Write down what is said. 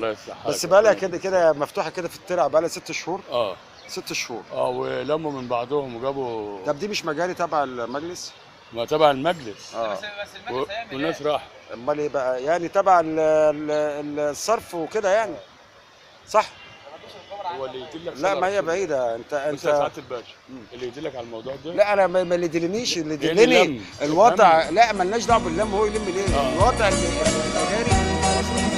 الله يصلح حالك. بس بقى لها كده كده مفتوحة كده في الترع بقى لها 6 شهور. 6 شهور. اه، ولموا من بعضهم وجابوا. طب دي مش مجاري تبع المجلس؟ ما تبع المجلس. اه. بس المجلس هيعمل والناس ايه؟ راحت. امال ايه بقى؟ يعني تبع الصرف وكده يعني، صح؟ هو اللي يدلك. لا، ما هي بعيدة انت بص يا انت سعادة الباشا، اللي يدلك على الموضوع ده. لا، انا ما اللي يدلنيش، اللي إيه يدلني اللي لم؟ الوضع. لا، مالناش دعوه باللم، هو يلم ليه؟ آه. الوضع المجاري.